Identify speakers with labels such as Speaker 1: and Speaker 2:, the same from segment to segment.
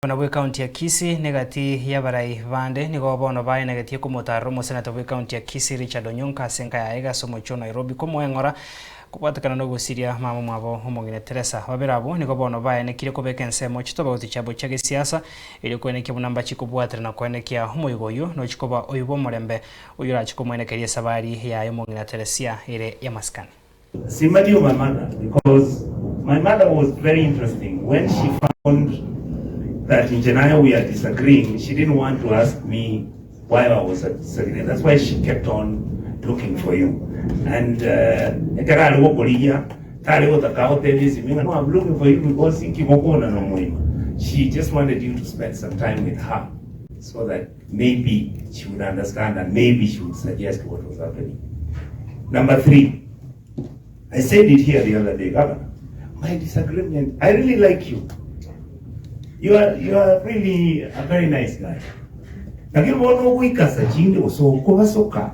Speaker 1: Buna bw'ekaunti ya Kisii negati y'abarai bande nigo bono baenegetie komotarera omoseneta bw'ekaunti ya Kisii Richard Onyonka ase enka yaye ase omochie o Nairobi komoeng'ora kobwatekana nogosiria mama omwabo omong'ina Teresa. Babere abwo nigo bono baenekire kobeka ensemo chitobauti chiabo chia gesiasa erio koenekia buna mbachi kobwatera na koenekia omoyega oyio nochi koba oyio bw'omorembe oyio orache komoenekeria esabari yaye omong'ina Teresia ere y'amasikani.
Speaker 2: Sympathy of my mother because my mother was very interesting when she found that inche naye we are disagreeing she didn't want to ask me why I was disagreeing that's why she kept on looking for you and ekero are gokorigia tare gotaka agotebie esimi ng'a no I'm looking for you because inki mokona na omoima she just wanted you to spend some time with her so that maybe she would understand and maybe she would suggest what was happening. Number 3, I said it here the other day, Governor, my disagreement, I really like you. You are, you are really a very nice guy. Lakini bono ogoikasa chinde gose okobasoka.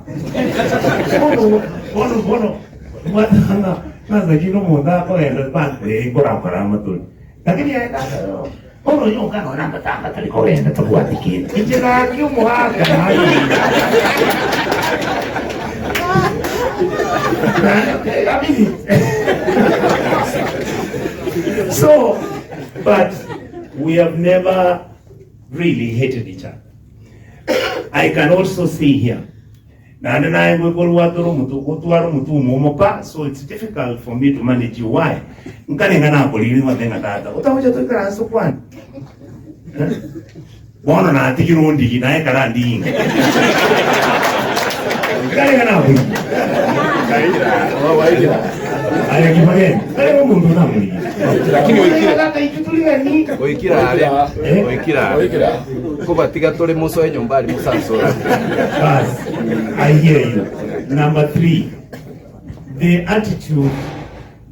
Speaker 2: Bono bono bono mwatanga nasa chinde omonto akogenda bantu eh korakora amatori. Lakini aye tata Bono oyonka nonya amatanga tari kogenda tabwati kende. Inche gaki omogaka naye. So, but we have never really hated each other. I can also see here Naende naye ngoikorwa tore omotu gotwara omotu omomo pa, so it's difficult for me to manage you why? Nkare ng'a nakorire ngote ng'a tata otagocha toikaranse tokwane Eh? Bono natigire ondigi naye kara ndinge Nkare ng'a nakorire Aye kibageni nkare ng'a omonto namorigire
Speaker 3: Lakini oikire.
Speaker 2: Tata intwe turi gani
Speaker 3: Oikire are,
Speaker 2: Eh?
Speaker 3: oikire are. Kobatiga tore mosoe nyomba aria mosansore.
Speaker 2: Bas, I hear you. Number 3, the attitude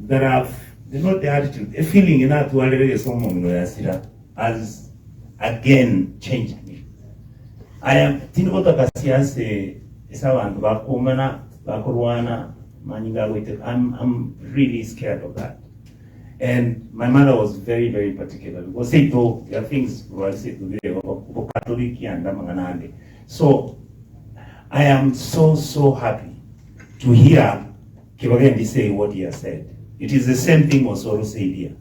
Speaker 2: that I've, not the attitude, a feeling natwarire gese omong'ina oyo asira has again changed me. I am tindi gotaka siasa ase abanto bakoumana, bakorwana, amanyinga agoiteka. I'm really scared of that. And my mother was very very particular because seito there are things korwa seito bire Bokatoliki and amang'ana ande. So I am so so happy to hear Kibagendi say what he has said. It is the same thing Osoro said here.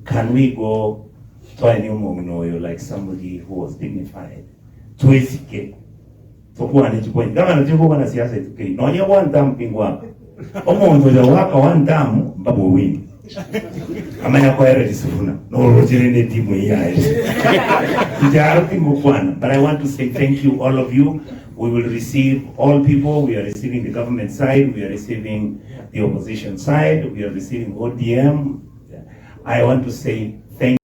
Speaker 2: Can we go twaenie omong'ina oyo like somebody who was dignified? Twesike tokwane chipoint. Gavana tiri na siasa etukei. Nonye one term pingwaka. Omonto oyo goaka one term mpaka owin. Amanya koera risifuna. Norochere ne timu eye yaye. Inche aro tingokwana. But I want to say thank you all of you. We will receive all people. We are receiving the government side. We are receiving the opposition side. We are receiving ODM. I want to say thank.